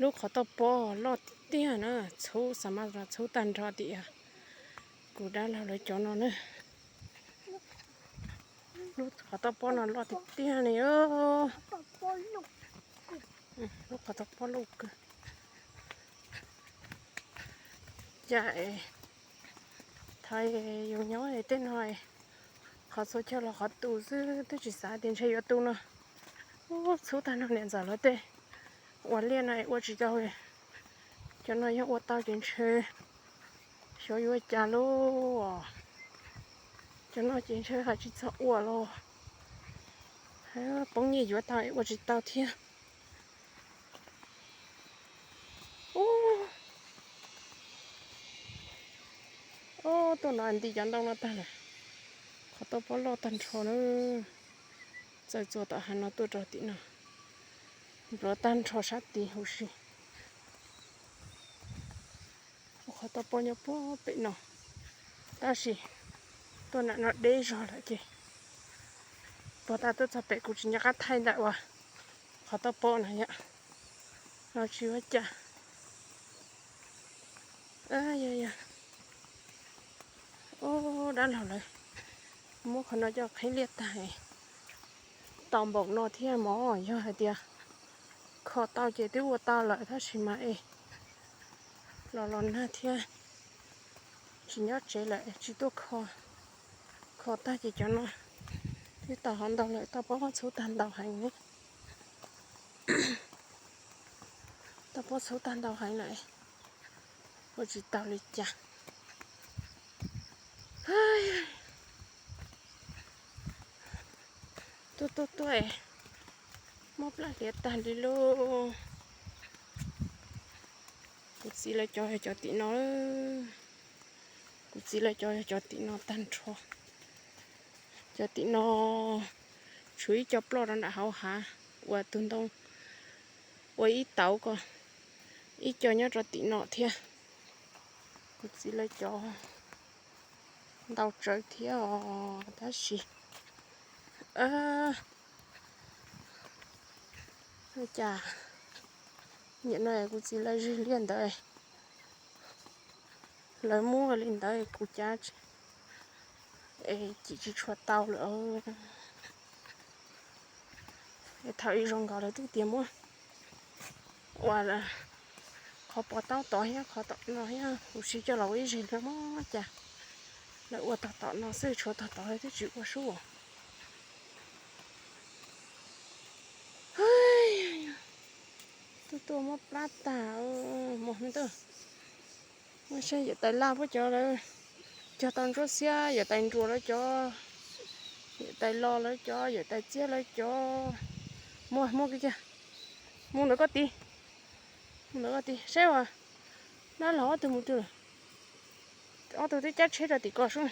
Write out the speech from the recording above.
Lub qhov toj pob loj tiag tiag na, txhub xa mas los txhub tag nrho tias kuv dab laug lawv cov no na. Lub qhov toj pob no loj tiag tiag li. Lub qhov toj pob loj kawg. Cas es thaum yus nyob tej no, qhov txhua chaw los qhov tu xwb twb tsis xav tias ntshe yuav tu no. Ub, txhub tag no niam ntxawm lawv tej ua liaj no ua tsis tau. Cov no yog ua tau ces ntshe xyov yuav cas lauj. Cov no ces ntshe hais tsis txog ua los poob nyiaj yuav tau ua tsis tau thiab. Ub, tuaj no nti cov ntoo no tag lawm. Qhov toj pob loj tag nrho na. Txawm txuas tom hav no tuaj rau tim no, npluav tag nrho sab tid huv si. Qhov toj pob nyob puag pem no, tab sis tuaj nram no deb zog lawm ces puag ta tuaj txog pem kuv tsis nco qab thaij ntawm uas qhov toj pob no yom. Los tsis ua cas. Yog yog. Ub, dab laug lawv muab qhov no coj qhib liaj tag. Tau npaum no thiab mog, yog hais tias kho tau ces twb ua tau lawm tab sis mas es los los nag thiab tsis nyob tsev lawm tsis tuaj kho. Kho tag ces cov no twb tau hov ntau lawm, toj pob txhub tag ntau heev. Toj pob txhub tag ntau heev lawm, ua tsis tau li cas. Tuaj tuaj tuaj, mob plab hliav tag li lauj. Kuv txiv lawv cov yog cov tim no, kuv txiv lawv cov yog cov tim no tag nrho. Cov tim no tshuav ib co ploj rau nram hauv hav, ua tus ntoo ua ib tauv ko, ib co nyob rau tim no thiab. Kuv txiv lawv cov ntau tsawv thiab os, tab sis cas nim no kuv txiv lawv zig liaj ntawd, lawv muab li ntawd kuv cav es cim tsis tshua tau lawm. Thaum ib zoo nkaus lawv twb tias muab ua qhov pov taub tod thiab qhov tom no thiab huv si coj los ua ib zeg li, mob cas lawv ua tog tom no xwb, tshuav tog tod twb tsis ua sub. Tuaj tuaj mob plab tag, muaj saib yawm tais Laj puab cov lawv cog tau ntsuab xiab, yawm tais Nruas lawv cov, yawm tais Los lawv cov, yawm tais Txiab lawv cov. Muaj, muaj kiag, mus ntawm koj tid, mus ntawm koj tid saib as, dab laug ob tug mus twg lawm, ob tug twb cab tsheb rau tim ko sub.